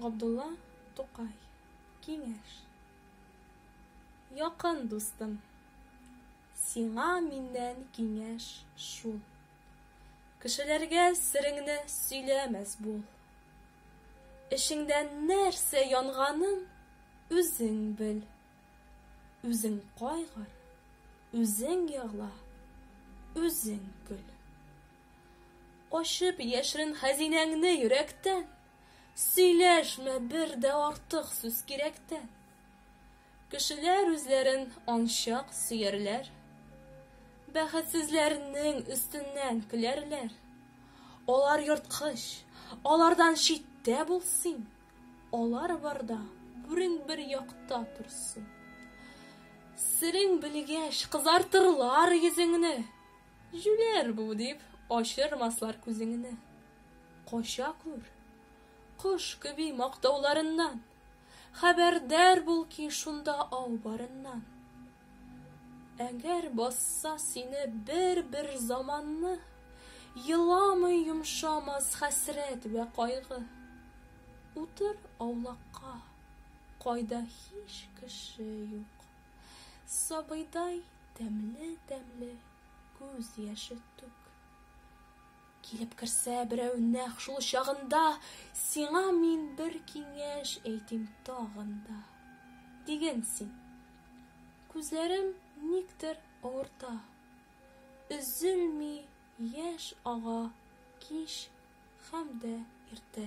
Габдулла Тукай. Киңәш. Якын дустым, сиңа миннән киңәш шул. Кешеләргә сереңне сөйләмәс бул. Эчеңдә нәрсә янганын үзең бел. Үзең кайгыр, үзең егла, үзең көл. Ачып яшерен хәзинәңне йөрәктән, Сөйләшмә бер дә артык сүз кирәктән. Кешеләр үзләрен анчак сөярләр, Бәхетсезләрнең өстеннән көләрләр. Алар ерткыч, алардан читтә бул син, Алар барда бүрең бер якта торсын. Серең белгәч, кызартырлар йөзеңне, Җүләр бу дип, ачырмаслар күзеңне. Кача күр, кош кеби мактауларыннан, Хәбәрдар бул ки шунда ау барыннан. Әгәр басса сине бер-бер заманны, Еламый йомшамас хәсрәт вә кайгы. Утыр аулакка, кайда һич кеше юк. Сабыйдай тәмле-тәмле күз яше түк. Килеп керсә берәү нәкъ шул чагында, Сиңа мин бер киңәш әйтим тагын да. Диген син, күзләрем никтер авырта, Өзелми яшь ага кич һәм дә иртә.